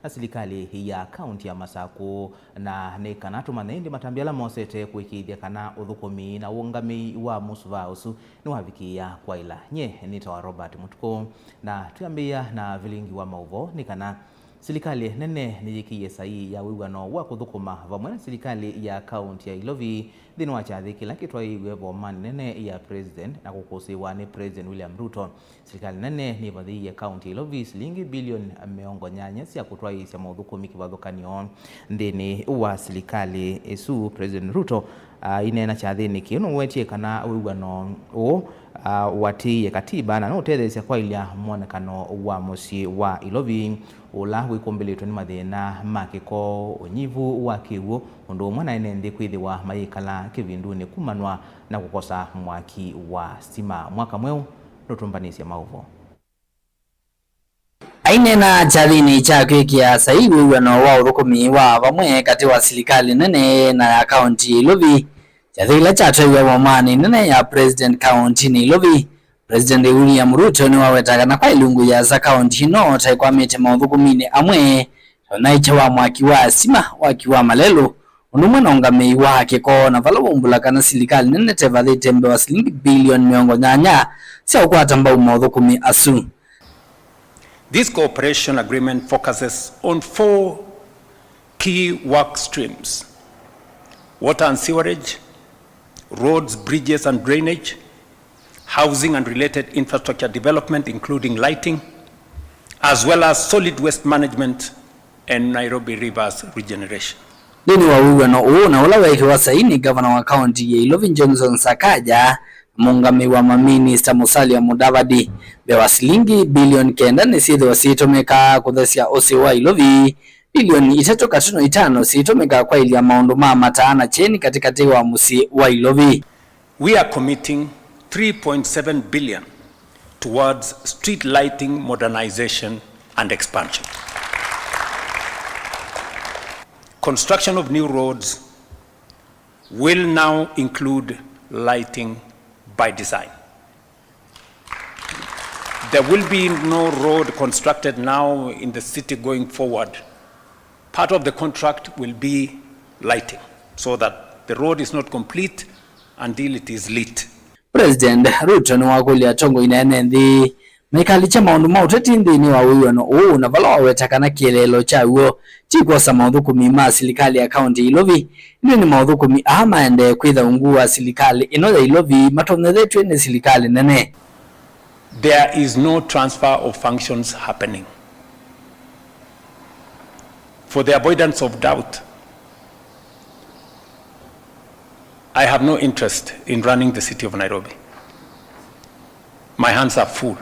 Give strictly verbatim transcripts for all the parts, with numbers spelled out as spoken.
na silikalĩ ya kaunti ya Masakũ, na nĩ kana tũmanye ĩndĩ matambya ala mosete kũĩkĩĩthya kana ũthũkũmi na ũũngamĩi wa mũsuvaa ũsu nĩwavikĩĩa kwaĩla. Nyie nĩtawa Robert Mũtukũ, na twĩambĩĩa na vilingi wa maũvoo nĩ kana silikalĩ nene nĩyĩkĩie saii ya wĩw'ano wa kũthũkũma vamwe na silikalĩ ya kaunti ya Ilovi nthĩnĩ wa kyathĩ kĩla kĩtwaĩĩw'e vomanĩ nene ya President na kũkũsĩĩwa nĩ President William Ruto. Silikalĩ nene nĩvathĩie kaunti ya Ilovi silingi bilioni mĩongo nyanya sya kũtwaĩĩsya maũthũkũmi kĩvathũkany'o nthĩnĩ wa silikalĩ ĩsu. President Ruto aineena kyathĩnĩ kĩu nũwetie kana wĩw'ano ũũ, ah, ũatĩĩe katiba na nũũtetheesya kwaĩlya mwonekano wa mũsyĩ wa Ilovi, ũla wĩkũmbĩlĩtwe nĩ mathĩna ma kĩko, ũnyivu wa kĩw'ũ, ũndũ ũmwe na ene nthĩ kwĩthĩwa mayĩkala kĩvindunĩ kumanwa na kũkosa mwaki wa sitima. Mwaka mweũ nũtũmbanĩsye maũvoo. Aineena kyathĩnĩ kya kwĩkĩa saii wĩw'ano wa ũthũkũmi wa vamwe katĩ wa silikalĩ nene na ya kaunti ya Ilovi, kyathĩ kĩla kyatwaiwe vomanĩ nene ya President kauntinĩ Ilovi, President William Ruto nĩwaweta kana kwa ĩlungu yĩasa kaunti ĩno ta ĩkwamĩte maũthũkũminĩ amwe ta ũnaĩkya wa mwaki wa sima, waki wa malelũ, ũndũ ũmwe na ũngamĩi wa kĩko, na vala waumbũla kana silikalĩ nene tevathĩte mbee wa silingi bilioni mĩongo nyanya sya ũkwata mbau maũthũkũmi asu. This cooperation agreement focuses on four key work streams: water and sewerage, roads, bridges and drainage, housing and related infrastructure development, including lighting, as well as solid waste management and Nairobi River's regeneration. Nthĩnĩ wa wĩw'ano ũũ na ũla weekĩwa saii nĩ ngavana wa kaunti ya Ilovi Johnson Sakaja na mũũngamĩi wa maminista Musalia Mudavadi, mbee wa silingi bilioni kenda nĩsyĩthĩwa syĩtũmĩka kũthesya ũsĩ wa Ilovi, bilioni itatũ katuno itano syĩtũmĩka kwaĩlya maũndũ ma mataa na kyeni katĩkatĩ wa mũsyĩ wa Ilovi. We are committing three point seven billion towards street lighting modernization and expansion. Construction of new roads will now include lighting by design. There will be no road constructed now in the city going forward. Part of the contract will be lighting, so that the road is not complete until it is lit. President Ruto nĩwakũlya atongoi na ene nthĩ maikalikye maũndũ ma ũteti nthĩnĩ wa wĩw'ano ũũ, na vala waweta kana kĩeleelo kyaw'o ti kwosa maũthũkũmi ma silikalĩ ya kaunti ya Ilovi, ĩndĩ nĩ maũthũkũmi aa maendee kwĩtha ungu wa silikalĩ ĩno ya Ilovi matonyethetw'e nĩ silikalĩ nene. There is no transfer of functions happening. For the avoidance of doubt, I have no interest in running the city of Nairobi. My hands are full.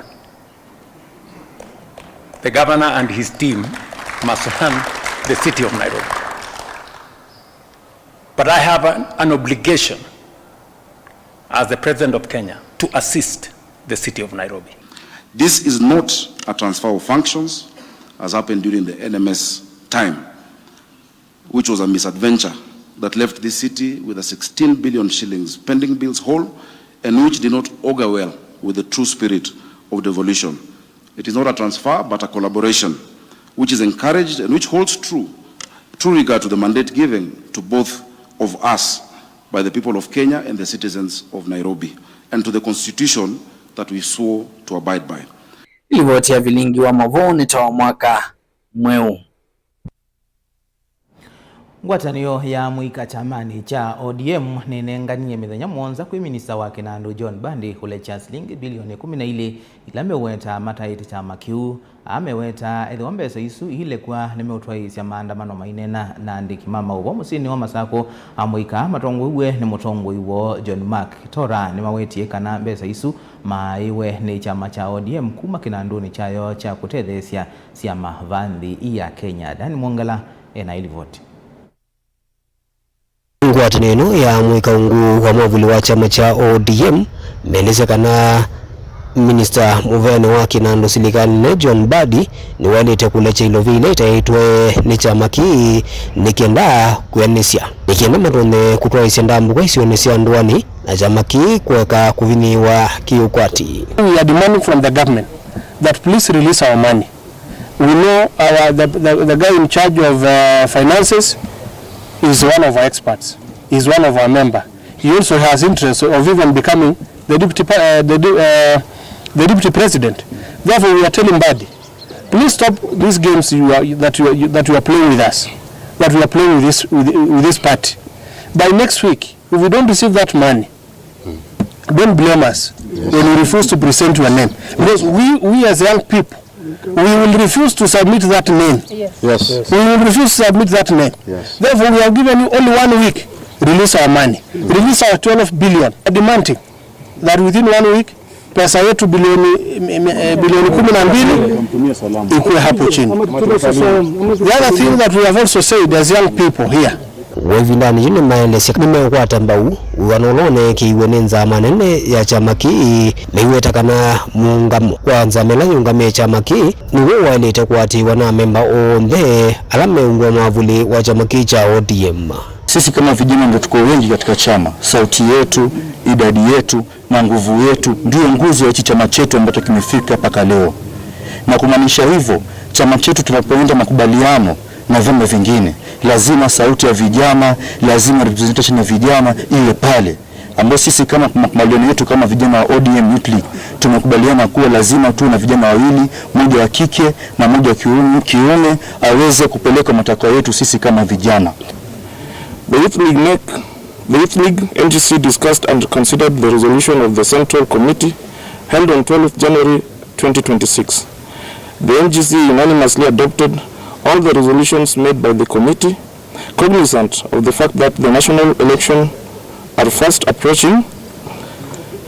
The governor and his team must run the city of Nairobi. But I have an, an obligation as the president of Kenya to assist the city of Nairobi. This is not a transfer of functions, as happened during the N M S time, which was a misadventure that left this city with a sixteen billion shillings pending bills hole, and which did not augur well with the true spirit of devolution. It is not a transfer, but a collaboration, which is encouraged and which holds true, true regard to the mandate given to both of us by the people of Kenya and the citizens of Nairobi, and to the constitution that we swore to abide by. Livoti ya vilingi wa mavoo nĩ ta wa mwaka mweũ. Ngwatanĩo ya mũika kyamanĩ kya O D M nĩnenganie mĩthenya mũonza kwĩ minista wa kĩnandũ John Mbadi kũlekya silingi bilioni ĩkũmi na ilĩ ila meũweta mataĩte kyama kĩu. Aa meweta ethĩwa mbesa isu iilekw'a nĩmeũtwaĩĩsya maandamano maineena na andĩki ma maũvoo mũsyĩnĩ wa Masakũ. Amũika aa matongoew'e nĩ mũtongoi woo John Mark Kitora nĩmawetie kana mbesa isu maaĩwe nĩ kyama kya O D M kuma kĩnandũnĩ kyayo kya kũtetheesya syama vaa nthĩ ya Kenya. Dan Mwongela ena ĩlivoti. Ngwatanĩo ĩno ya mũika ungu wa mwavuli wa kyama kya O D M meelĩsya kana minista mũveane wa kĩnandũ silikalĩnĩ John Mbadi nĩwaĩlĩte kũlekya ilovi ila itaĩtwe nĩ kyama kĩĩ nĩ kenda kwĩanĩsya, nĩ kenda matonye kũtwaĩsya ndambũka isionĩ sya ndũanĩ na kyama kĩĩ kũeka kũvinyĩĩwa kĩũkwati. We are demanding from the government that please release our money. We know our, the, the, the guy in charge of uh, finances is one of our experts, is one of our member. He also has interest of even becoming the deputy, pa- uh, the, de- uh, the deputy president. Therefore, we are telling Mbadi, please stop these games you are, that, you are, you, that you are playing with us, that we are playing with this, with, with this party. By next week, if we don't receive that money, don't blame us when we refuse to present your name. Because we, we as young people, we will refuse to submit that name. Yes. We will refuse to submit that name. Yes. Therefore, we have given you only one week. Release our money. Release our twelve billion. We are demanding that within one week, pesa yetu bilioni, eh, bilioni kumi na mbili ikuwe hapo chini. The other thing that we have also said as young people here, Ĩvindanĩ yĩu nĩmaelesya nĩmeũkwata mbau wĩw'ano ũla ũneekĩiwe nĩ nzama nene ya kyama kĩĩ, maiweta kana mũũngamo wa nzama ĩla yĩũngamĩe kyama kĩĩ nĩw'o waĩlĩte kũatĩĩwa na amemba onthe ala meũngw'a mwavũlĩ wa kyama kĩĩ kya O D M. Sisi kama vijana ndio tuko wengi katika chama, sauti yetu, idadi yetu, na nguvu yetu ndiyo nguzo ya hichi chama chetu ambacho kimefika mpaka leo. Na kumaanisha hivyo, chama chetu tunapoenda makubaliano na vyama vingine, lazima sauti ya vijana, lazima representation ya vijana iwe pale, ambao sisi kama makubaliano yetu kama vijana wa O D M Youth League tumekubaliana kuwa lazima tuwe na vijana wawili, mmoja wa kike na mmoja wa kiume, kiume aweze kupeleka matakwa yetu sisi kama vijana. The Youth League make The Youth League, N G C, discussed and considered the resolution of the Central Committee held on twelfth January twenty twenty-six. The N G C unanimously adopted all the resolutions made by the committee. Cognizant of the fact that the national election are fast approaching,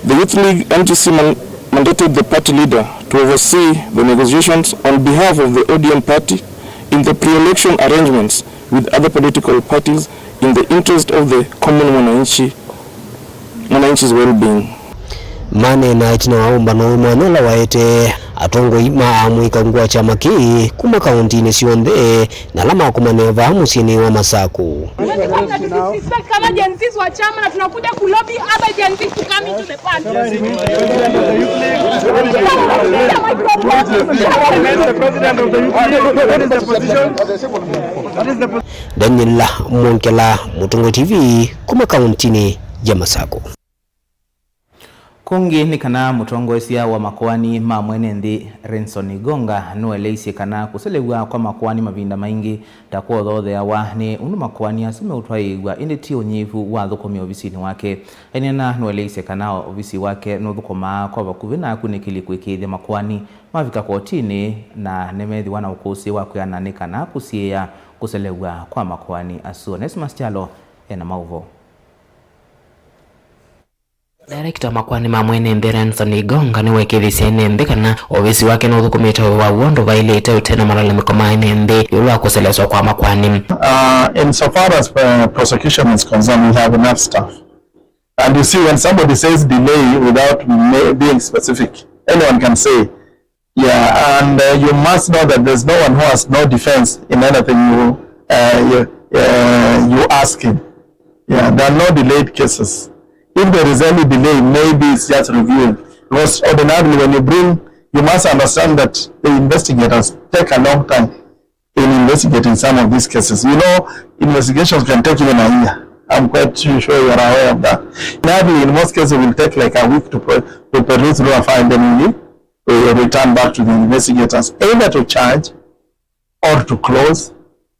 the Youth League, N G C, man- mandated the party leader to oversee the negotiations on behalf of the O D M party in the pre-election arrangements with other political parties in the interest of the common mwananchi, mwananchi's well-being. Maneena ĩtina wa ũmbano wĩ mwanya ũla waete atongoi ma amũika ngũa kyama kĩĩ kuma kaũntinĩ syonthe na ala makomanie vaa mũsyĩnĩ wa Masakũ. Kama Gen Zs wa chama na tunakuja kulobi other Gen Zs to come into the party. Daniel Mwongela, Mũtongoi T V, kuma kaũntinĩ ya Masakũ. Kũngĩ nĩ kana mũtongoesya wa makoani ma mwene nthĩ Renson Igonga nũeleisye kana kũselew'a kwa makoani mavinda maingĩ ta kwothootheawa nĩ ũndũ makoani asu meũtwaĩĩw'a, ĩndĩ ti ũnyivu wa athũkũmi ovisinĩ wake. Aineena nũeleisye kana ovisi wake nũthũkũmaa kwa vakuvĩ na akunĩkĩli kũĩkĩĩthya makoani mavika kotinĩ na nĩmethĩwa na ũkũsĩ wa kwĩana nĩ kana kũsiĩĩa kũselew'a kwa makoani asu. Onesmus Kyalo ena maũvoo. Director wa makoani ma mwene nthĩ Renson Igonga nĩwekĩthisye ene nthĩ kana ovisi wake nũthũkũmĩte wĩa waw'o ũndũ vaĩlĩte ũte na malalamiko ma ene nthĩ ĩũlũ wa kũseleswa kwa makoani. Uh, insofar as uh, prosecution is concerned, we have enough staff. And you see, when somebody says delay without ma- being specific, anyone can say, yeah, and uh, you must know that there's no one who has no defense in anything you, uh, you, uh, you ask him. Yeah, there are no delayed cases. If there is any delay, maybe it's just reviewing. Because ordinarily, when you bring, you must understand that the investigators take a long time in investigating some of these cases. You know, investigations can take even a year. I'm quite sure you are aware of that. Ordinarily, in most cases, it will take like a week to, pro- to peruse through a file, then we, we return back to the investigators, either to charge or to close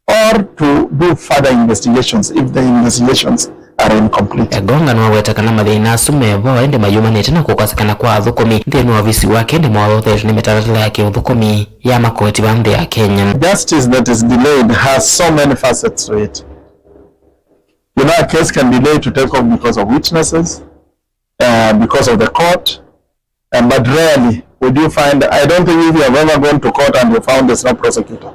or to do further investigations if the investigations are incomplete. Igonga nĩwaweta kana mathĩna asu me vo, ĩndĩ mayumanĩte na kũkosekana kwa athũkũmi nthĩnĩ wa ovisi wake, ĩndĩ mwathothetwe nĩ mĩtalatala ya kĩũthũkũmi ya makoti va nthĩ ya Kenya. Justice that is delayed has so many facets to it. You know, a case can delay to take off because of witnesses, uh, because of the court, uh, but rarely would you find, I don't think if you have ever gone to court and you found there's no prosecutor.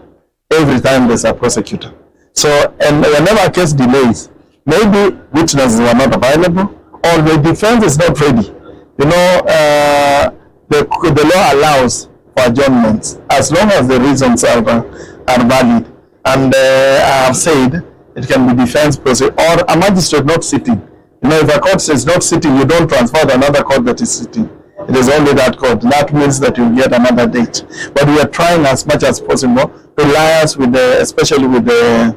Every time there's a prosecutor. So, and whenever a case delays, maybe witnesses were not available or the defense is not ready. You know, uh, the, the law allows for adjournments as long as the reasons are, are valid. And uh, I have said it can be defense prosecutor or a magistrate not sitting. You know, if a court is not sitting, you don't transfer to another court that is sitting. It is only that court. That means that you get another date. But we are trying as much as possible to liaise with the, especially with the,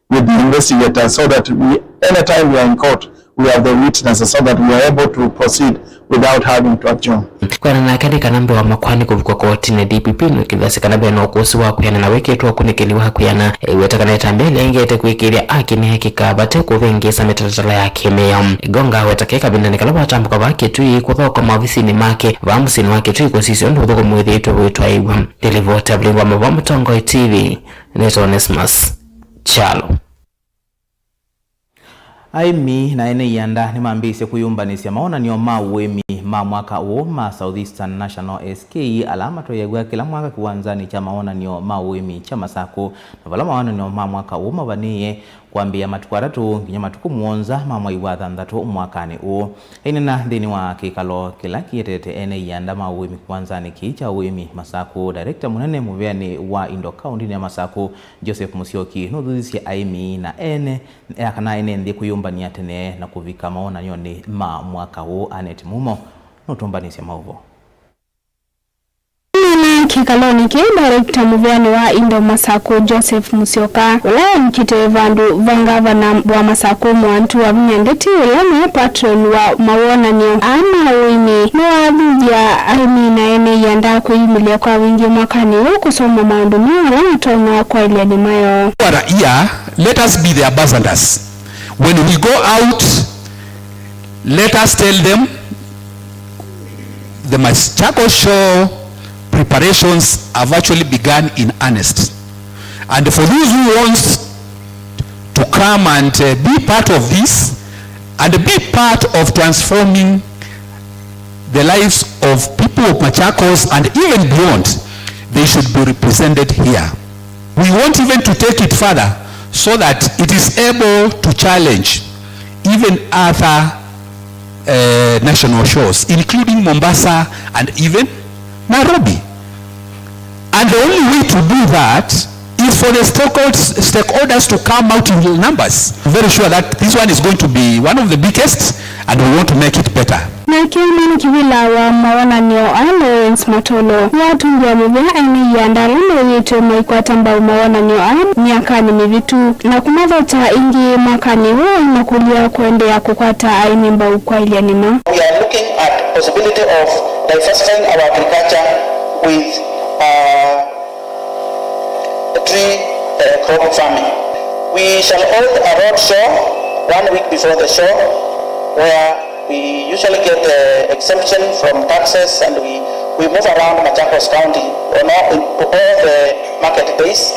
with the investigators, so that we, anytime we are in court, we have the witnesses so that we are able to proceed without having to adjourn. Kwĩana nake nĩ kana mbee wa makoani kũvikwa kotinĩ, D P P nũkĩthasya kana ve na ũkũsĩ wa kwĩana na wĩkĩtwe ũkunĩkĩli wa kwĩana. Eweta kana ĩtambya ĩnengete kwĩkĩĩthya haki nĩyekĩka vate kũvĩngĩĩsa mĩtalatala ya kĩmĩao. Igonga aweta kaĩ kavindanĩ kala watambũka vaa Kĩtui kũthokoma ovisinĩ make vaa mũsyĩnĩ wa Kĩtui kũsisya ũndũ ũthũkũmi wĩthĩĩtwe wĩtwaĩw'a. Nĩ livoti ya Vilingi wa Maũvoo Mũtongoi T V, nĩtawa Onesmus Kyalo. Aĩmi na ene ianda nĩmambĩĩsye kwĩyũmbanĩsya mawonany'o ma ũĩmi ma mwaka ũũ ma Southeastern National S K, ala matwaĩaw'a kĩla mwaka kĩwanzanĩ kya mawonany'o ma ũĩmi kya Masakũ, na vala mawonany'o ma mwaka ũũ mavanĩĩe kwambĩĩa matukũ atatũ nginya matukũ mũonza ma mwai wa thanthatũ mwakanĩ ũũ. Aineena nthĩnĩ wa kĩkalo kĩla kĩetete ene ianda ma ũĩmi kĩwanzanĩ kĩĩ kya ũĩmi Masakũ, director mũnene mũvĩanĩ wa indo kaũndĩnĩ ya Masakũ, Joseph Musyoki, nũthuthisye aĩmi na ene, na kana ene nthĩ kwĩyũmbany'a tene na kũvika mawonany'onĩ ma mwaka ũũ. Annet Mumo nũtũmbanĩsye maũvoo. Aineena kĩkalonĩ kĩĩ, director mũvĩanĩ wa indo Masakũ, Joseph Musyoka, ũla eĩkĩte vandũ va ngavana wa Masakũ, Mwantu Wavinya Ndeti, ũla nĩwe patron wa mawonany'o aa ma ũĩmi, nĩwathuthya aĩmi na ene ianda kwĩyumĩlya kwa wingĩ mwakanĩ ũũ kũsoma maũndũ moo ala matonya kwaĩlya nĩma yoo. Who are here, let us be the ambassadors. When we go out, let us tell them the Machakos Show preparations have actually begun in earnest. And for those who want to come and, uh, be part of this and be part of transforming the lives of people of Machakos and even beyond, they should be represented here. We want even to take it further so that it is able to challenge even other, uh, national shows, including Mombasa and even Nairobi. And the only way to do that is for the stakehold-, stakeholders to come out in numbers. I'm very sure that this one is going to be one of the biggest, and we want to make it better. Nake mwene kĩvĩla wa mawonany'o aa, Lawrence Matolo, nĩwatũngĩa mũvea ene ianda ala mew'ĩtwe maikwata mbau mawonany'o aa myakanĩ mĩvĩtu na kũmathokya ĩngĩ mwakanĩ ũũ, aimakũlya kũendeea kũkwata aĩmi mbau kwaĩlya nĩma. We are looking at possibility of diversifying our agriculture with, uh, tree, uh, crop farming. We shall hold a road show one week before the show, where we usually get, uh, exemption from taxes, and we, we move around Machakos County on all, to all the market days,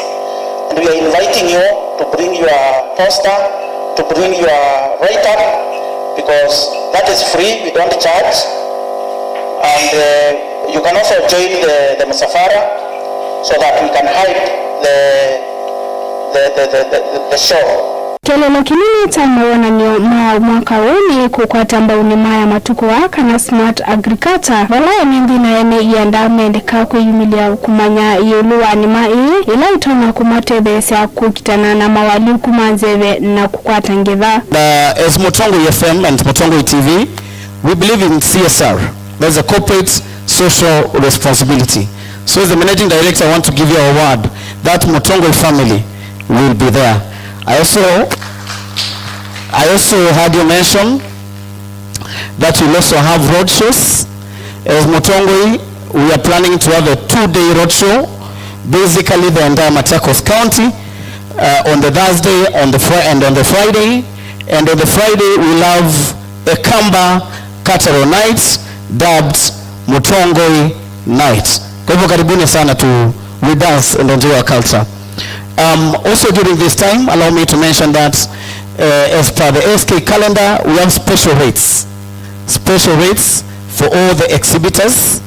and we are inviting you to bring your poster, to bring your write-up, because that is free, we don't charge, and, uh, you can also join the, the msafara so that we can hype the, the, the, the, the, the show. Kĩeleelo kĩnene kya mawonany'o ma mwaka ũũ nĩ kũkwata mbau nĩma ya matukũ aa, kana smart agriculture, vala ene nthĩ na ene ianda mendeka kwĩyumĩlya kũmanya ĩũlũ wa nĩma ĩĩ ĩla ĩtonya kũmatetheesya kũkitana na mawalyũku ma nzeve na kũkwata ngetha. Uh, as Mũtongoi F M and Mũtongoi T V, we believe in C S R, that's a corporate social responsibility. So as the managing director, I want to give you a word that Mũtongoi family will be there. I also, I also heard you mention that we'll also have road shows. As Mũtongoi, we are planning to have a two-day road show, basically the entire Machakos County, uh, on the Thursday, on the Fri-, and on the Friday. And on the Friday, we'll have a Kamba Cultural Night, dubbed Mũtongoi Night. Kwa hivyo, karibuni sana to, with us and enjoy our culture. Um, also during this time, allow me to mention that, uh, as per the S K calendar, we have special rates. Special rates for all the exhibitors.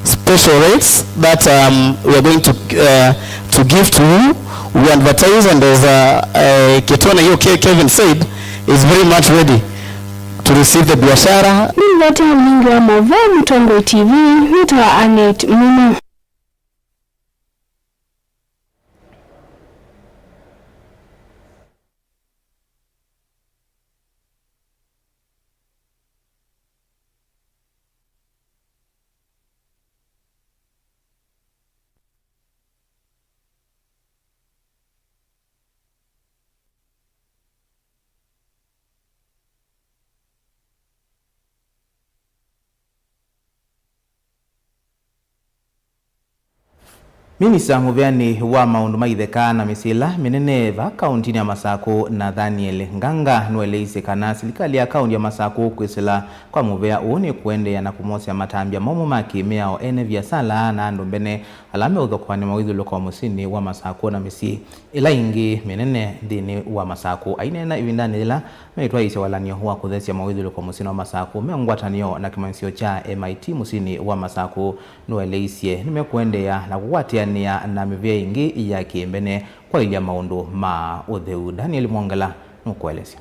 Special rates that, um, we are going to, uh, to give to you. We advertise, and as, uh, uh, Ketona U K Kevin said, is very much ready to receive the biashara. Nĩ livoti ya Vilingi wa Maũvoo, Mũtongoi T V, nĩtawa Annet Mumo. Minista mũveanĩ wa maũndũ ma itheka na mĩsyĩ ĩla mĩnene va kaũntinĩ ya Masakũ, Nathaniel Nganga, nũeleisye kana silikalĩ ya kaũnti ya Masakũ kwĩsĩla kwa mũvea ũũ nĩ kũendeea na kũmosya matambya momũ ma kĩmĩao ene viasala na andũ mbene ala meũthokoany'a mawĩthyũlũko mũsyĩnĩ wa Masakũ na mĩsyĩ ĩla ĩngĩ mĩnene nthĩnĩ wa Masakũ. Aineena ĩvindanĩ yĩla meĩtwaĩĩsya walany'o wa kũthesya mawĩthyũlũko mũsyĩnĩ wa Masakũ me ngwatanĩo na kĩmanyĩsyo kya M I T mũsyĩnĩ wa Masakũ, nũeleisye nĩmekũendeea na kũkwatĩanĩa na mĩvĩa ĩngĩ ya kĩmbene kwaĩlya maũndũ ma ũtheu. Daniel Mwongela nũkũelesya.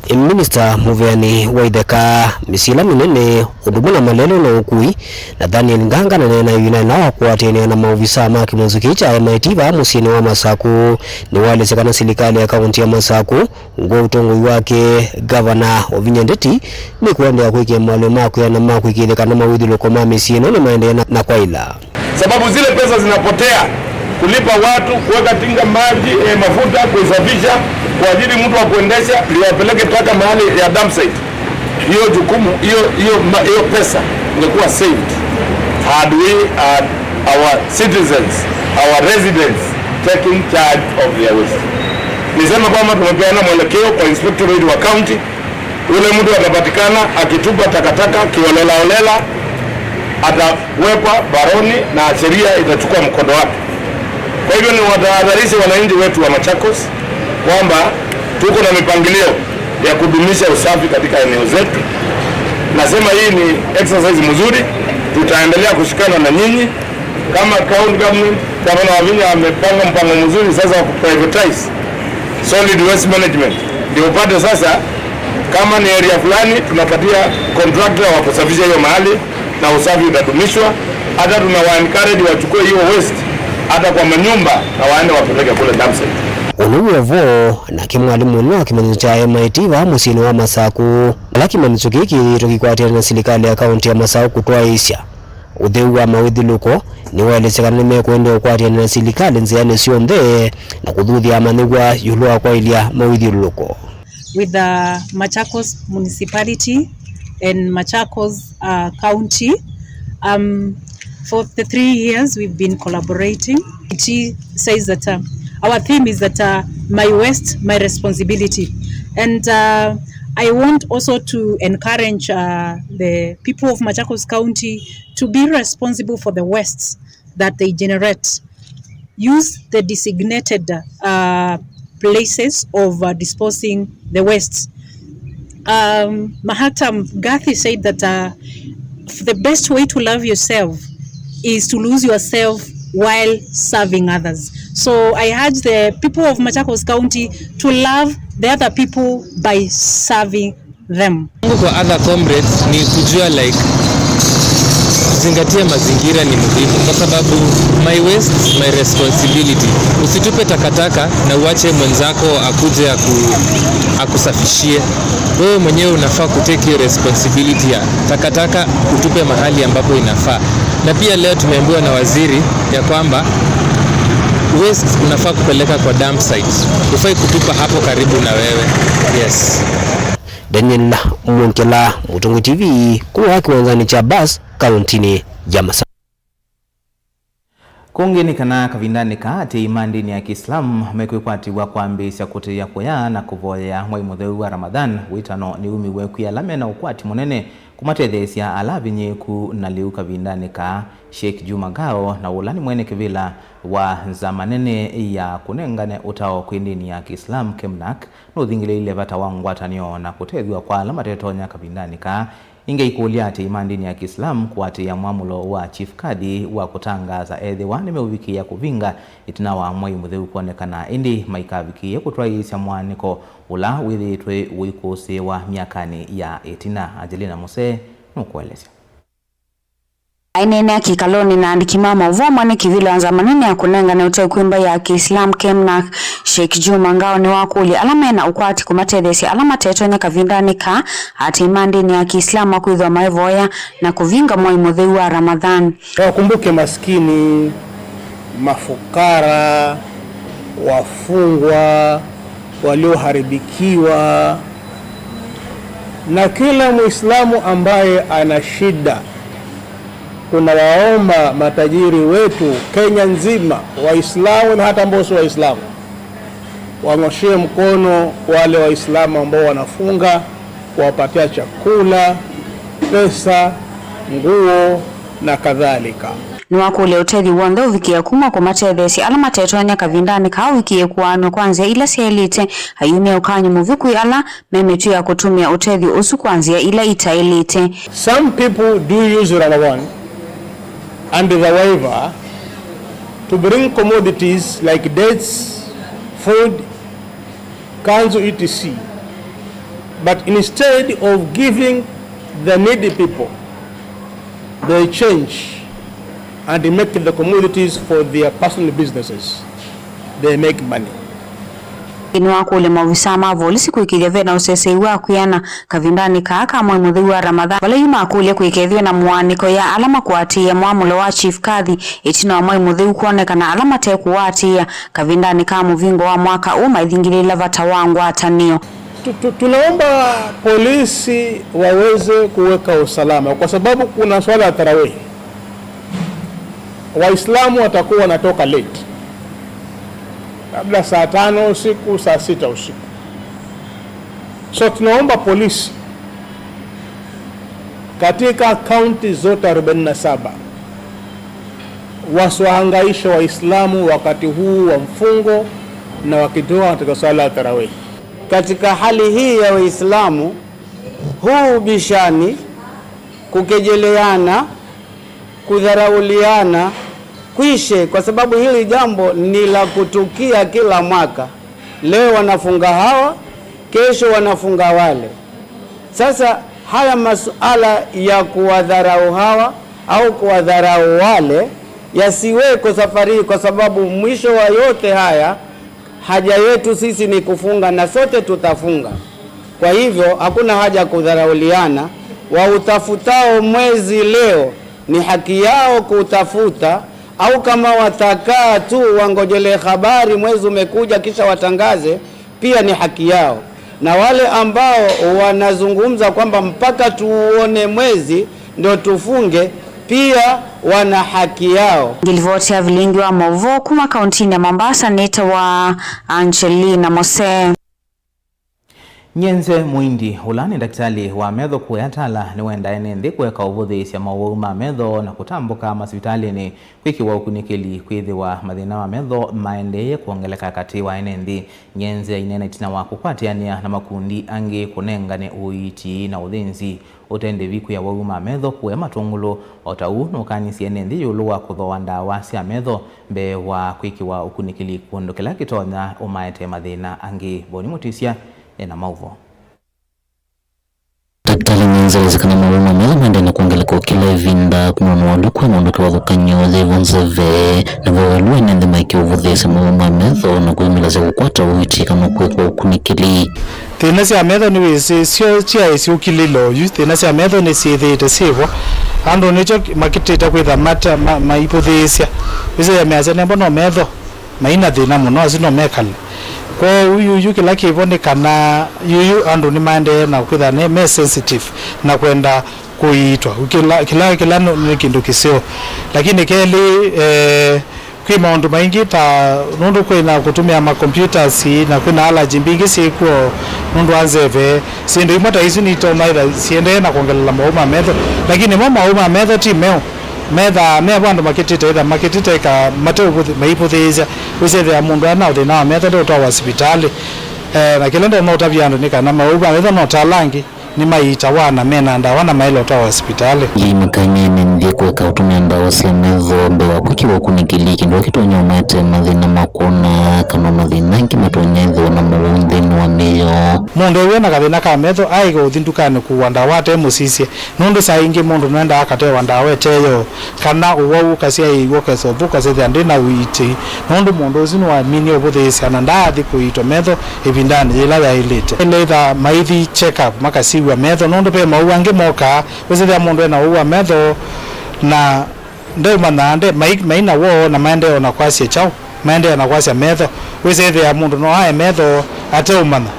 Minista mũveanĩ wa itheka, mĩsyĩ ĩla mĩnene, ũndũ ũmwe na malelũ na ũkui, Nathaniel Nganga, naneena ĩvindanĩ yĩla wa kũatĩanĩa na maovisa ma kĩmanyĩsyo kĩĩ kya M I T vaa mũsyĩnĩ wa Masakũ, nĩwaelesya kana silikalĩ ya kaũnti ya Masakũ, ungu wa ũtongoi wake, Ngavana Wavinya Ndeti, nĩkũendeea kwĩkĩa mawalĩo ma kwĩana ma kũĩkĩĩthya kana mawĩthyũlũko ma mĩsyĩ ĩno nĩmaendeea na, na kwaĩla. Sababu zile pesa zinapotea kulipa watu, kuweka tinga maji, eh, mafuta, kuisafisha, kuajiri mtu wa kuendesha, ndio wapeleke taka mahali ya dump site. Hiyo jukumu, hiyo, hiyo ma-, hiyo pesa ingekuwa saved had we had our citizens, our residents taking charge of their waste. Niseme kwamba tumepeana mwelekeo kwa inspectorate wa county, ule mtu atapatikana akitupa takataka kiholelaholela atawekwa baroni na sheria itachukua mkondo wake. Kwa hivyo, niwatahadharishe wananchi wetu wa Machakos kwamba tuko na mipangilio ya kudumisha usafi katika eneo zetu. Nasema hii ni exercise mzuri, tutaendelea kushikana na nyinyi. Kama county government, Gavana Wavinya amepanga mpango mzuri sasa wa kuprivatize solid waste management. Ndio upate sasa, kama ni area fulani, tunapatia contractor wa kusafisha hiyo mahali na usafi utadumishwa. Hata tunawa encourage wachukue hiyo waste hata kwa manyumba na waende wapeleke kule dump site. Ũu nĩw'o ũvoo, nake mwalimũ ũmwe wa kĩmanyĩsyo kya M I T vaa mũsyĩnĩ wa Masakũ, ala kĩmanyĩsyo kĩĩ kĩthĩĩtwe kĩkwatĩanĩa na silikalĩ ya kaũnti ya Masakũ kũtwaĩĩsya ũtheu wa mawĩthyũlũko, nĩwaelesya kana nĩmekũendeea ũkwatĩanĩa na silikalĩ nzĩanĩ syonthe na kũthuthya amanyĩw'a ĩũlũ wa kwaĩlya mawĩthyũlũko. With the Machakos Municipality and Machakos, uh, County, um, for the three years we've been collaborating. It says that, uh, our theme is that, uh, my waste, my responsibility. And, uh, I want also to encourage, uh, the people of Machakos County to be responsible for the wastes that they generate. Use the designated, uh, places of, uh, disposing the wastes. Um, Mahatma Gandhi said that, uh, the best way to love yourself is to lose yourself while serving others. So I urge the people of Machakos County to love the other people by serving them. Yangu kwa other comrades ni kujua, like, kuzingatia mazingira ni muhimu, kwa sababu my waste, my responsibility. Usitupe takataka na uache mwenzako akuje aku-, akusafishie. Wewe mwenyewe unafaa kutake hiyo responsibility ya takataka, utupe mahali ambapo inafaa. Na pia leo tumeambiwa na waziri ya kwamba waste unafaa kupeleka kwa dump site. Hufai kutupa hapo karibu na wewe. Yes. Daniel Mwongela, Mũtongoi T V, kuma kĩwanzanĩ kya bus kaũntinĩ ya Masakũ. Kũngĩ nĩ kana kavindanĩ kaa, atĩĩi ma ndĩni ya Kĩislamu mekwĩkwatĩw'a kwambĩĩsya kũtĩĩa kũya na kũvoyea mwai mũtheu wa Ramadhan. Wĩtano nĩwumiw'e kwĩ ala mena ũkwati mũnene kũmatetheesya ala avinyĩĩku, na lĩu kavindanĩ kaa, Sheikh Juma Ngao, na ũla nĩ mwene kĩvĩla wa Nzama Nene ya Kũnengane Ũtao kwĩ Ndĩni ya Kĩislamu, KEMNAK, nũthingĩlĩĩile vata wa ngwatanĩo na kũtethw'a kwa ala matetonya kavindanĩ kaa. Ĩngĩ aikũlya atĩĩi ma ndĩni ya Kĩislamu kũatĩĩa mwamũlo wa Chief Kadhi wa kũtangaasa ethĩwa nĩmeũvikĩĩa kũvinga ĩtina wa mwai mũtheu kwonekana, ĩndĩ maikavikĩĩe kũtwaĩĩsya mũaanĩko ũla wĩthĩĩtwe ũikũsĩĩwa myakanĩ ya ĩtina. Angelina Musee nũkũelesya. Aineenea kĩkalonĩ na andĩki ma maũvoo, mwene kĩvĩla wa Nzama Nene ya Kũnengane Ũtao kwĩ Mbaĩ ya Kĩislamu, KEMNAK, Sheikh Juma Ngao, nĩwakũlya ala mena ũkwati kũmatetheesya ala matetonya kavindanĩ kaa, atĩĩi ma ndĩni ya Kĩislamu makwĩthĩwa maivoya na kũvinga mwai mũtheu wa Ramadhan. Wakumbuke maskini, mafukara, wafungwa, walioharibikiwa, na kila Muislamu ambaye ana shida, Tunawaomba matajiri wetu Kenya nzima, Waislamu na hata ambao si Waislamu, wang'oshee mkono wale Waislamu ambao wanafunga, kuwapatia chakula, pesa, nguo na kadhalika. Nĩwakũlya ũtethyo w'onthe ũvikĩe kuma kũmatetheesya ala matetonya kavindanĩ kaa ũvikĩe kũaanw'a kwa nzĩa ila syaĩlĩte, ayumya ũkany'o mũvyũ kwĩ ala me mĩtũ ya kũtũmĩa ũtethyo ũsu kwa nzĩa ila itaĩlĩte. Some people do use Ramadan and the waiver to bring commodities like dates, food, kanzu, et cetera. But instead of giving the needy people, they change and make the commodities for their personal businesses. They make money. Nĩwakũlya maovisaa ma volisi kũĩkĩĩthya ve na ũseseĩ wa kwĩana kavindanĩ kaa ka mwei mũtheu wa Ramadhan, vala yu makũlya kũikethĩwe na mũaanĩko ya ala makũatĩĩa mwamũlo wa Chief Kadhi ĩtina wa mwei mũtheu kwonekana ala mate kũũatĩĩa kavindanĩ ka mũvingo wa mwaka ũũ maithingĩlĩĩla vata wa ngwatanĩo. Tu- tu- Tunaomba polisi waweze kuweka usalama kwa sababu kuna swala ya tarawih. Waislamu watakuwa wanatoka late, labda saa tano usiku, saa sita usiku. So tunaomba polisi katika kaunti zote arobaini na saba wasiwahangaishe Waislamu wakati huu wa mfungo na wakitoka katika swala ya tarawih. Katika hali hii ya Waislamu, huu ubishani, kukejeleana, kudharauliana kwishe, kwa sababu hili jambo ni la kutukia kila mwaka. Leo wanafunga hawa, kesho wanafunga wale. Sasa haya masuala ya kuwadharau hawa au kuwadharau wale yasiweko safari hii, kwa sababu mwisho wa yote haya, haja yetu sisi ni kufunga na sote tutafunga. Kwa hivyo hakuna haja kudharauliana. Wautafutao mwezi leo ni haki yao kutafuta, au kama watakaa tu wangojelee habari mwezi umekuja kisha watangaze, pia ni haki yao. Na wale ambao wanazungumza kwamba mpaka tuone mwezi ndio tufunge, pia wana haki yao. Ngilivoti ya vilingi wa mauvoo kuma kauntinĩ ya Mombasa nĩtawa Angelina Mose. Nyenze Mũindi, ũla nĩ ndakĩtalĩ wa metho kũya Tala, nĩwenda ene nthĩ kũeka ũvũthĩĩsya mowau ma metho na kũtambũka masivitalĩnĩ kwĩkĩwa ũkunĩkĩli, kwĩthĩwa mathĩna ma metho maendeeye kwongeleka katĩ wa ene nthĩ. Nyenze aineena ĩtina wa kũkwatĩanĩa na makundi angĩ kũnengane ũiiti na ũthĩnzi ũte ndĩvi kwĩ awau ma metho kũya Matũngũlũ. O ta ũu, nũkanisye ene nthĩ ĩũlũ wa kũthooa ndawa sya metho mbee wa kwĩkĩwa ũkunĩkĩli kũndũ kĩla kĩtonya ũmaetee mathĩna angĩ. Boni Mũtĩsya ena maũvoo. Ndakĩtalĩ Nyenze aelesya kana mowau ma metho maendee na kwongeleka o kĩla ĩvinda kumana na ũalyũku wa maũndũ kĩvathũkany'o yĩvo nzeve, na vo ĩlu ene nthĩ maĩkĩwa ũvũthĩĩsya mowau ma metho na kwĩmĩlasya kũkwata ũiiti kana kwĩkwa ũkunĩkĩli. Thĩna sya metho nĩwĩsĩ syo syaĩ syũkilĩle oyu. Thĩna sya metho nĩsyĩthĩĩte syĩvo. Andũ nĩkyo makĩtĩte kwĩtha mata ma- maivũthĩĩsya. Wĩsĩ ya measya nembo no metho maina thĩna mũno, asu no mekale. Kwoou yuyu kĩla kĩvo nĩ kana yuyu andũ nĩmaendee na kwĩtha ne- me sensitive na kwenda kũiitwa. Kĩla, kĩla, kĩla nĩ, nĩ kĩndũ kĩseo. Lakini kelĩ, eh, kwĩ maũndũ maingĩ ta nũndũ kwĩ na kũtũmĩa ma computers na kwĩ na allergy mbingĩ syĩkw'o nũndũ wa nzeve, syĩndũ imwe ta isu nitonya ĩtha siendee na kwongelela mowau ma metho. Lakini mo mowau ma metho ti meũ. Methaa me vandũ makĩtĩte ĩtha makĩtĩte ĩka mate ũvũthĩ- maivũthĩĩsya. Wĩsethĩa mũndũ ana ũthĩna wa metho ndeũtwawa sivitalĩ. Eh, na kĩla ndonya ũtavya andũ nĩ kana mowau ma metho no ta ala angĩ. Nĩmaiitawa na mena ndawa na maĩle ũtwawa sivitalĩ. Ii makany'a ene nthĩ kũeka ũtũmĩa ndawa sya metho mbee wa kwĩkĩwa ũkunĩkĩli, kĩndũ kĩtonya ũmaete mathĩna ma kwona kana mathĩna angĩ matonya ĩthĩwa na mowau nthĩnĩ wa mĩĩ yoo. Mũndũ ew'e na kathĩna ka metho aĩke ũthi ndukanĩ kũua ndawa ate mũsisye, nũndũ saa ingĩ mũndũ nũendaa akatewa ndawa ĩteyo. Kana ũwau ũkasyaĩĩw'a ũkesa ũvũ ũkasethĩa ndĩ na ũiiti, nũndũ mũndũ ũsu nĩwaminie ũvũthĩĩsya na ndaathi kũiitwa metho ĩvindanĩ yĩla yaĩlĩte. Ĩla ĩtha maithi check up makasiw'a metho, nũndũ ve mowau angĩ mokaa, wĩsĩthĩa mũndũ ena ũwau wa metho na ndeũmanyaa nde mai- maina woo na maendee ona kwasya kyaũ, maendee ona kwasya metho, wĩsĩthĩa mũndũ no ae metho ateũmanya.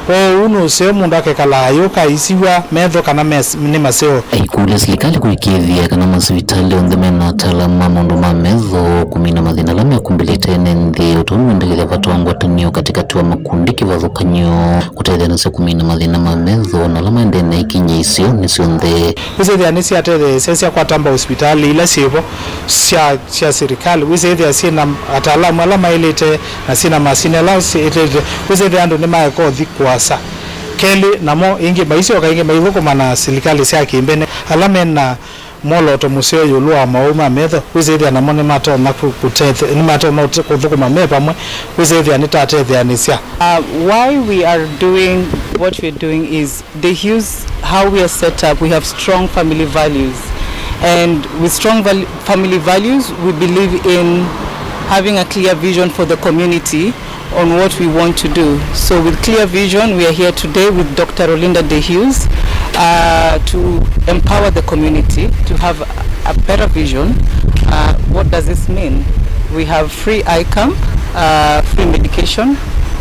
Kwoou nũseo mũndũ akekala ayũka aisiw'a metho kana mes-, nĩ maseo. Aikũlya silikalĩ kũĩkĩĩthya kana masivitalĩ onthe mena ataalamu ma maũndũ ma metho kũmina mathĩna ala mekumbĩlĩte ene nthĩ, o ta ũndũ mendekethya vata wa ngwatanĩo katĩkatĩ wa makundi kĩvathũkany'o kũtetheanasya kũmina mathĩna ma metho na ala maendee na ikinya isionĩ syonthe. Wĩsĩthĩa nĩsyatetheesya syakwata mbau sivitalĩ ila syĩvo sya, sya silikalĩ. Wĩsĩthĩa syĩna ataalamu ala maĩlĩte na syĩna masini ala syĩtĩte. Wĩsĩthĩa andũ nĩmaeka ũthi kũasa. Kelĩ, namo ĩngĩ maisyoka ĩngĩ maithũkũma na silikalĩ sya kĩmbene ala mena mwolooto mũseo ĩũlũ wa maũũ ma metho. Wĩsĩthĩa namo nĩmatonya kũ-, kũtete-, nĩmatonya ũte-, kũthũkũma me vamwe. Wĩsĩthĩa nĩtatetheanĩsya. Uh, why we are doing what we're doing is the Hughes, how we are set up, we have strong family values. And with strong val-, family values, we believe in having a clear vision for the community on what we want to do. So with clear vision, we are here today with Doctor Rolinda De Hughes, uh, to empower the community to have a better vision. Uh, what does this mean? We have free eye camp, uh, free medication,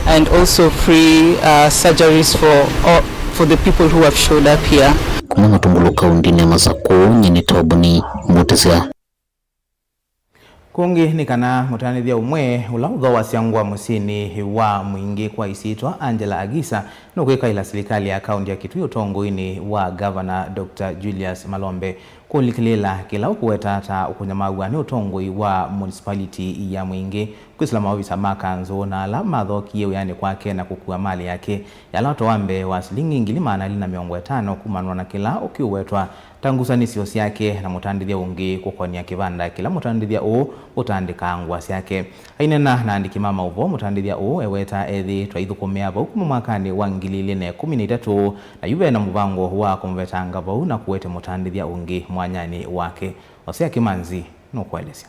and also free, uh, surgeries for all, for the people who have showed up here. Kuma Matungulu kaũntĩnĩ ya Masakũ, nyie nĩ Toboni Mutisya. Kũngĩ nĩ kana mũtandĩthya ũmwe ũla ũthooasya ngũa mũsyĩnĩ wa Mwingĩ kwa isyĩtwa Angela Agisa nũkwĩkaĩla silikalĩ ya kaũntĩ ya Kitui ũtongoinĩ wa Ngavana Doctor Julius Malombe. Kũlikĩlĩĩla kĩla ũkũweta ta ũkũnyamaw'a nĩ ũtongoi wa municipality ya Mwingĩ, kwĩsĩla maovisa ma kanzũ na ala mathokie wĩanĩ kwake na kũkua malĩ yake ya lato wa mbee wa silingi ngili maana elĩ na mĩongo ĩtano kumanwa na kĩla ũkĩũwetwa ta ngusanĩsyo syake na mũtandĩthya ũngĩ kũkonia kĩvanda kĩla mũtandĩthya ũũ ũtandĩkaa ngũa syake. Aineena na andĩki ma maũvoo, mũtandĩthya ũũ eweta ethĩĩtwe aithũkũmĩa vau kuma mwakanĩ wa ngili ilĩ na ĩkũmi na itatũ, na yu ve na mũvango wa kũmũvetanga vau na kũete mũtandĩthya ũngĩ mwanyanĩ wake. Osea Kĩmanzi nũkũelesya.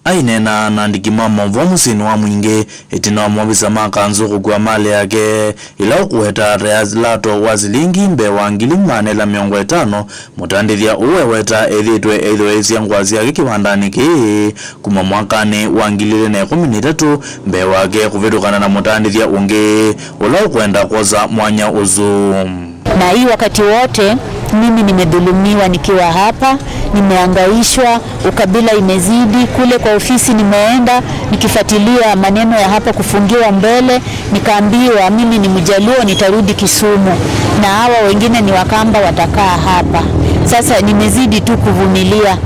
Aineena na andĩki ma maũvoo mũsyĩnĩ wa Mwingĩ, ĩtina wa maovisa ma kanzũ kũkua malĩ yake, ĩla ũkũweta ta ya lato wa silingi mbee wa ngili maana elĩ na mĩongo ĩtano, mũtandĩthya ũũ eweta ethĩĩtwe eithooesya ngũa syake kĩvandanĩ kĩĩ kuma mwakanĩ wa ngili ilĩ na ĩkũmi na itatũ, mbee wake kũvĩtũkana na mũtandĩthya ũngĩ ũla ũkwenda kwosa mwanya ũsu. Na hii wakati wote mimi nimedhulumiwa nikiwa hapa, nimehangaishwa, ukabila imezidi. Kule kwa ofisi nimeenda nikifuatilia maneno ya hapa kufungiwa mbele, nikaambiwa mimi ni Mjaluo, nitarudi Kisumu na hawa wengine ni Wakamba, watakaa hapa. Sasa nimezidi tu kuvumilia.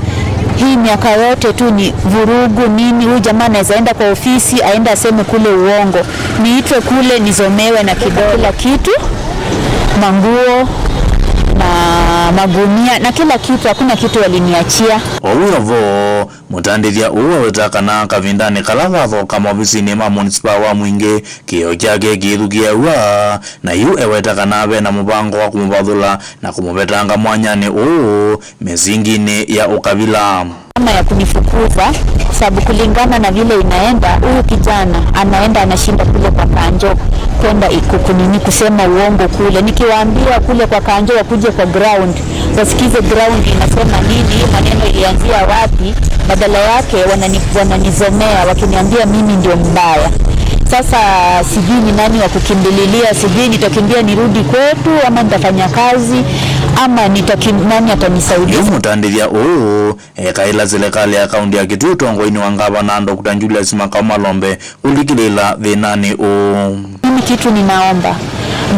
Hii miaka yote tu ni vurugu nini. Huyu jamaa anaweza enda kwa ofisi, aende aseme kule uongo. Niitwe kule nizomewe na kidole. Kila kitu, manguo na magunia na kila kitu, hakuna kitu waliniachia. O wĩ o vo, mũtandĩthya ũũ eweta kana kavindanĩ kala vathoka maovisinĩ ma mũnisipaa wa Mwingĩ, kĩeo kyake kĩithukĩaw'a, na yu eweta kana ve na mũvango wa kũmũvathũla na kũmũvetanga mwanyanĩ ũũ mĩsinginĩ ya ũkavila. Kama ya kunifukuza, sababu kulingana na vile inaenda, huyu kijana anaenda anashinda kule kwa kanjo, kwenda iku-, kunini, kusema uongo kule. Nikiwaambia kule kwa kanjo wakuje kwa ground, wasikize ground inasema nini, hii maneno ilianzia wapi, badala yake wanani-, wananizomea wakiniambia mimi ndio mbaya. Sasa sijui ni nani wa kukimbililia, sijui nitakimbia nirudi kwetu ama nitafanya kazi ama nitaki-, nani atanisaidia? Yu mũtandĩthya ũũ ekaĩla silikalĩ ya kaũntĩ ya Kitui ũtongoinĩ wa ngavana Doctor Julius Makau Malombe ũlikĩlĩĩla thĩnanĩ ũũ. Mimi kitu ninaomba,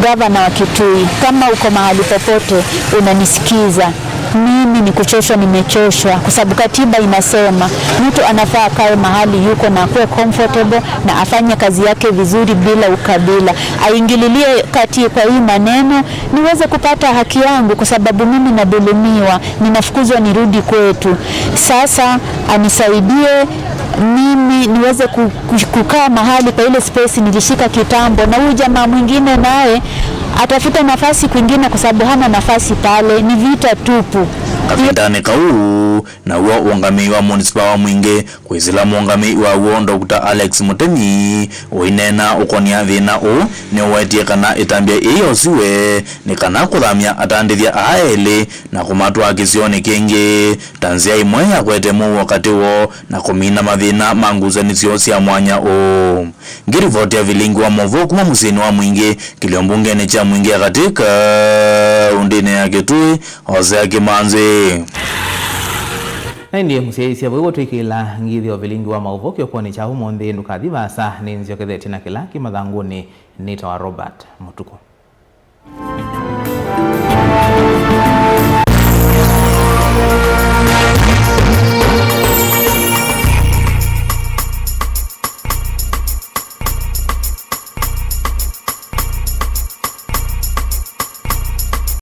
gavana wa Kitui, kama uko mahali popote unanisikiza, mimi ni kuchoshwa, nimechoshwa, kwa sababu katiba inasema mtu anafaa akae mahali yuko na akuwe comfortable na afanye kazi yake vizuri bila ukabila. Aingililie kati kwa hii maneno, niweze kupata haki yangu, kwa sababu mimi nadhulumiwa, ninafukuzwa nirudi kwetu. Sasa anisaidie mimi niweze ku-, ku-, kukaa mahali kwa ile space nilishika kitambo, na huyu jamaa mwingine naye atafuta nafasi kwingine, kwa sababu hana nafasi pale. Ni vita tupu. Kavindanĩ kau, naw'o ũngamĩi wa mũnisipaa wa Mwingĩ, kwĩsĩla mũngamĩi waw'o Doctor Alex Mutemi ũineena ũkonĩa thĩna ũũ, nĩwetie kana ĩtambya ĩĩ yosiwe nĩ kana kũthamya atandĩthya aa elĩ na kũmatwaa kĩsionĩ kĩngĩ ta nzĩa ĩmwe ya kũete mũuo katĩ woo na kũmina mathĩna ma ngusanĩsyo sya mwanya ũũ. Ngĩrivoti ya vilingi wa maũvoo kuma mũsyĩnĩ wa Mwingĩ, kĩlio mbungenĩ kya Mwingĩ ya katĩ kaũndĩnĩ ya Kitui, Hosea Kimanzi. Na ĩndĩ mũsyaĩĩsya, vau twĩkĩĩla ngithyo vilingi wa maũvoo kĩokonĩ kya ũmũnthĩ, ndũkathi vaasa, nĩnzyokethetye na kĩla kĩ mathangũnĩ. Nĩtawa Robert Mũtuku.